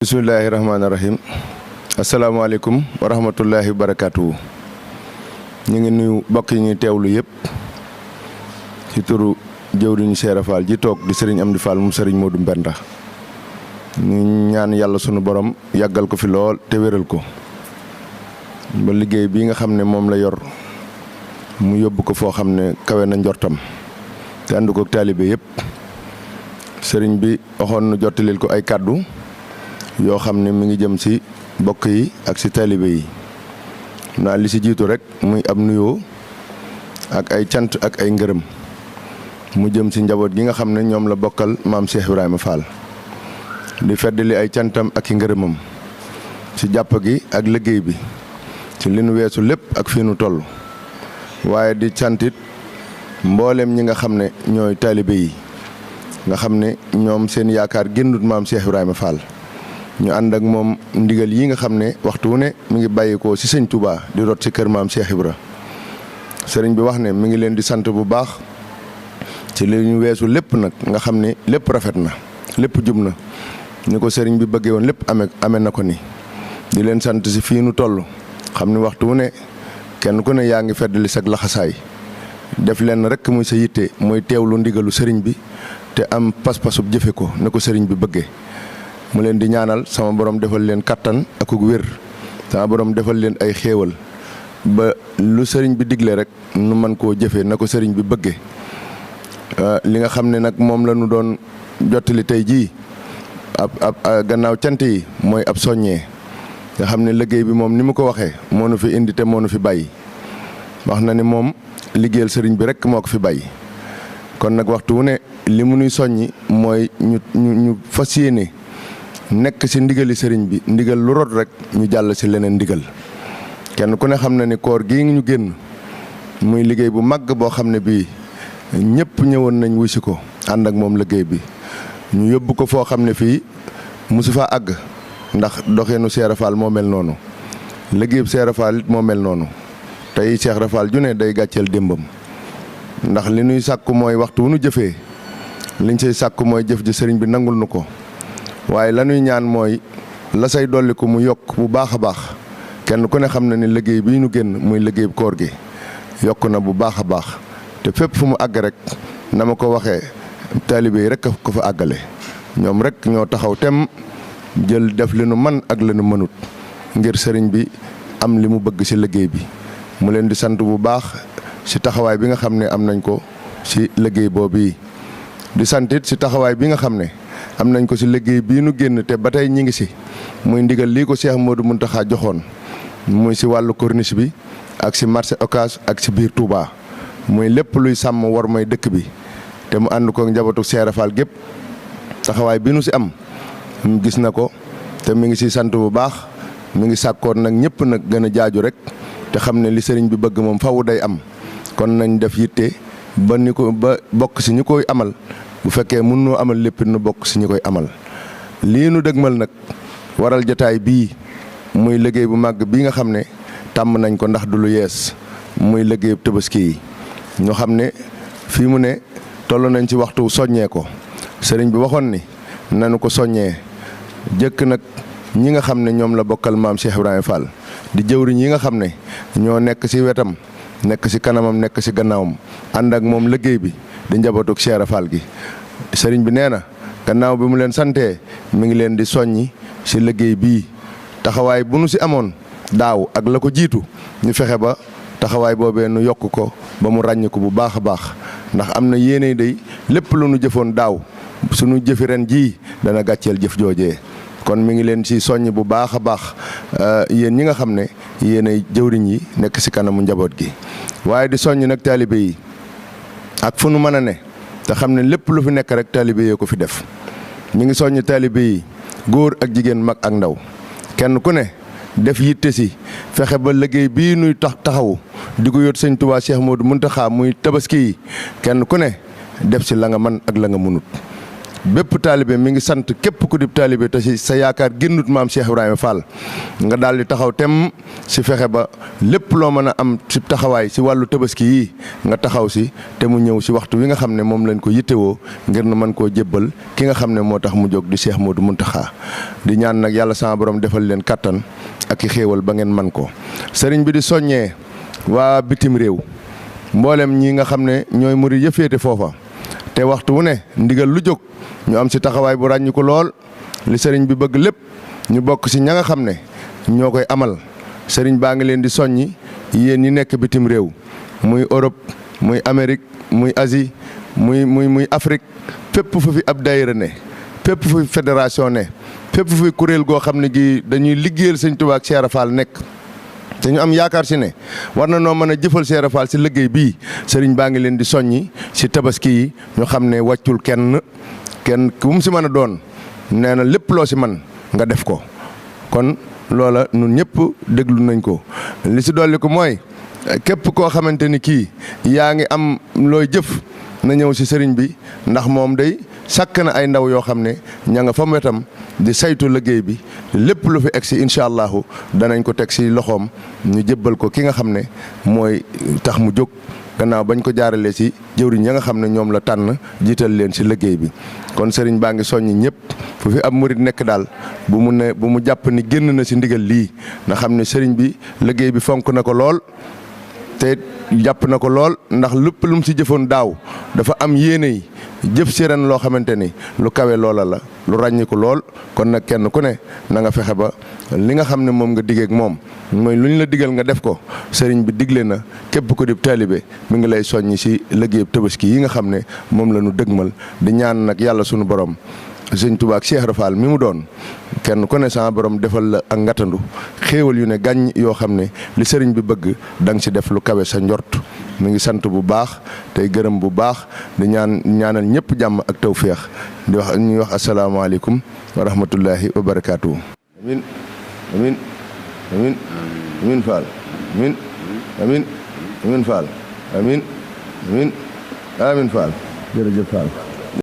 Bismillahirrahmanirrahim. Assalamualaikum warahmatullahi wabarakatuh. Ñi ngi nuyu bokk yi ñi teewlu yépp ci turu jëwriñu Cheikh Fall ji tok di Serigne Amdi Fall mu Serigne Modou Mbenda. ñu ñaan Yalla sunu borom yagal ko fi lool te wéral ko ba liggéey bi nga xamne mom la yor mu yobbu ko fo xamne kawe na njortam te andu ko talibé yépp. Serigne bi waxon nu jottalil ko ay cadeau yoo xam ne mi ngi jëm ci bokk yi ak ci talibé yi naa li ci jiitu rek muy ab nuyoo ak ay cant ak ay ngërëm mu jëm ci njaboot gi nga xam ne ñoom la bokkal maam Cheikh Ibrahima Fall di feddali ay cantam ak i ngërëmam ci jàpp gi ak liggéey bi ci li nu weesu lépp ak fii nu toll waaye di cantit mboolem ñi nga xam ne ñooy talibé yi nga xam ne ñoom seen yaakaar génnut maam Cheikh Ibrahima Fall ñu ànd ak moom ndigal yi nga xam ne waxtu wu ne mi ngi bàyyikoo ci sëñ Touba di rot ci kër maam Cheikh Ibra sëriñ bi wax ne mi ngi leen di sant bu baax ci li ñu weesu lépp nag nga xam ne lépp rafet na lépp jub na ni ko sëriñ bi bëggee woon lépp amee na ko ni di leen sant ci fii nu toll xam ne waxtu wu ne kenn ku ne yaa ngi feddali sag laxasaay def leen rek muy sa yitte muy teewlu ndigalu sëriñ bi te am pas-pasub jëfe ko ne ko sëriñ bi bëggee mu leen di ñaanal sama borom defal leen kattan ak wér sama borom defal leen ay xéewal ba lu sëriñ bi digle rek nu man koo jëfee na ko sëriñ bi bëggee li nga xam ne nag moom la ñu doon jottali tey jii ab gannaaw cant yi mooy ab soññee nga xam ne liggéey bi moom ni mu ko waxee moo nu fi indi te moo nu fi bàyyi wax na ni moom liggéeyal sëriñ bi rek moo ko fi bàyyi kon nag waxtu wu ne li mu nuy soññi mooy ñu fas yéene nekk ci ndigali sëriñ bi ndigal lu rot rek ñu jàll ci leneen ndigal kenn ku ne xam na ni koor gii ñu génn muy liggéey bu màgg boo xam ne bii ñëpp ñëwoon nañ wuy si ko ànd ak moom liggéey bi ñu yóbbu ko foo xam ne fii mosu fa àgg ndax doxeenu Cheikh Fall moo mel noonu liggéeyub Cheikh Fall it moo mel noonu tey Cheikh Fall ju ne day gàcceel démbam ndax li nuy sàkku mooy waxtu wu nu jëfee liñ say sàkku mooy jëf ji sëriñ bi nangul nu ko waaye lañuy ñaan mooy la say dolli ko mu yokk bu baax a baax kenn ku ne xam na ni liggéey bii ñu génn muy liggéey koor gi yokk na bu baax a baax te fépp fu mu àgg rek na ma ko waxee taalibe yi rek ko fa àggale ñoom rek ñoo taxaw tem jël def li nu man ak li nu mënut ngir sëriñ bi am li mu bëgg ci liggéey bi mu leen di sant bu baax ci taxawaay bi nga xam ne am nañ ko ci liggéey boobu di santit ci taxawaay bi nga xam ne am nañ ko ci liggéey bii nu génn te ba tey ñi ngi ci muy ndigal lii ko Cheikh Modou Mountakha joxoon muy ci wàllu corniche bi ak ci marché Ocass ak ci biir Touba muy lépp luy sàmm war may dëkk bi te mu ànd ko njabootu Cheikh Fall gépp taxawaay bi nu ci am gis na ko te mi ngi ci sant bu baax mi ngi sàkkoon nag ñëpp nag gën a jaaju rek te xam ne li sëriñ bi bëgg moom fawu day am kon nañ def yitte ba ni ko ba bokk ci ñi koy amal bu fekkee mën noo amal lépp nu bokk ci ñi koy amal lii nu dëgmal nag waral jotaay bii muy liggéey bu màgg bii nga xam ne tàmm nañ ko ndax du lu yees muy liggéey Tabaski yi ñoo xam ne fii mu ne toll nañ ci waxtu soññee ko sëriñ bi waxoon ni nanu ko soññee jëkk nag ñi nga xam ne ñoom la bokkal maam Cheikh Ibrahima Fall di jëwriñ yi nga xam ne ñoo nekk ci wetam nekk ci kanamam nekk ci gannaawam ànd ak moom liggéey bi di njabootuk Cheikh Fall gi sëriñ bi nee na gannaaw bi mu leen santee mi ngi leen di soññi ci liggéey bii taxawaay bu nu ci amoon daaw ak la ko jiitu ñu fexe ba taxawaay boobee nu yokk ko ba mu ràññ ko bu baax a baax ndax am na yéene day lépp lu nu jëfoon daaw suñu jëfi ren jii dana gàcceel jëf joojee kon mi ngi leen ci soññ bu baax a baax yéen ñi nga xam ne yéenay jëwriñ yi nekk ci kanamu njaboot gi waaye di soññ nag taalibe yi ak fu nu mën a ne te xam ne lépp lu fi nekk rek taalibe yee ko fi def mi ngi soññ taalibe yi góor ak jigéen mag ak ndaw kenn ku ne def yitte ci fexe ba liggéey bii nuy taxawu di ko yót sëñ Touba Cheikh Modou Mountakha muy Tabaski yi kenn ku ne def ci la nga man ak la nga mënut bépp taalibe mi ngi sant képp ku dib taalibe te si sa yaakaar génnut maam Cheikh Ibrahima Fall nga daal di taxaw tem si fexe ba lépp loo mën a am si taxawaay si wàllu tabaski yi nga taxaw si te mu ñëw si waxtu wi nga xam ne moom lañ ko yittewoo ngir na mën koo jébbal ki nga xam ne moo tax mu jóg di Cheikh Modou Mountakha di ñaan nag yàlla sama borom defal leen kattan ak i xéewal ba ngeen man ko sëriñ bi di soññee waa bitim réew mboolem ñi nga xam ne ñooy murid ya féete foofa te waxtu wu ne ndigal lu jóg ñu am si taxawaay bu ràññu ko lool li sëriñ bi bëgg lépp ñu bokk si ña nga xam ne ñoo koy amal sëriñ baa ngi leen di soññi yéen ñi nekk bitim réew muy Europe muy Amérique muy Asie muy Afrique fépp fu fi ab daayira ne fépp fu fi fédération ne fépp fu fi kuréel goo xam ne gi dañuy liggéeyal sëñ Tuubaa ak Cheikh Fall nekk te ñu am yaakaar si ne war na noo mën a jëfal Cheikh Fall si liggéey bii sëriñ baa ngi leen di soññi si tabaski yi ñu xam ne wàccul kenn ku mu si mën a doon nee na lépp loo si man nga def ko kon loola ñun ñëpp déglu nañ ko li si dolli ko mooy képp koo xamante ni kii yaa ngi am looy jëf na ñëw si sëriñ bi ndax moom day sàkk na ay ndaw yoo xam ne ña nga fa wetam di saytu liggéey bi lépp lu fi egg si incha allahu danañ ko teg si loxoom ñu jébbal ko ki nga xam ne mooy tax mu jóg gannaaw bañ ko jaaralee si jëwriñ ya nga xam ne ñoom la tànn jiital leen si liggéey bi kon sëriñ baa ngi soññi ñëpp fu fi ab murit nekk daal bu mu jàpp ni génn na si ndigal lii nga xam ne sëriñ bi liggéey bi fonk na ko lool te jàpp na ko lool ndax lépp lu mu si jëfoon daaw dafa am yéene yi jëf si ren loo xamante ni lu kawe loola la lu ràññiku lool kon nag kenn ku ne na nga fexe ba li nga xam ne moom nga digeek moom mooy lu ñu la digal nga def ko sëriñ bi digle na képp ko di taalibe mi ngi lay soññi si liggéey tabaski yi nga xam ne moom la ñu dëgmal di ñaan nag yàlla sunu borom sëñ Tuubaa ak Cheikh Rafal mi mu doon kenn ku ne sama borom defal la ak ngatandu xéewal yu ne gàññ yoo xam ne li sëriñ bi bëgg da nga si def lu kawe sa njort mi ngi sant bu baax tey gërëm bu baax di ñaanal ñëpp jàmm ak tawféex di wax ñuy wax asalaamaaleykum wa rahmatullahi wa barakaatuhu. amin amin amin amin Fall amin amin amin Fall amin amin amin Fall jërëjëf Fall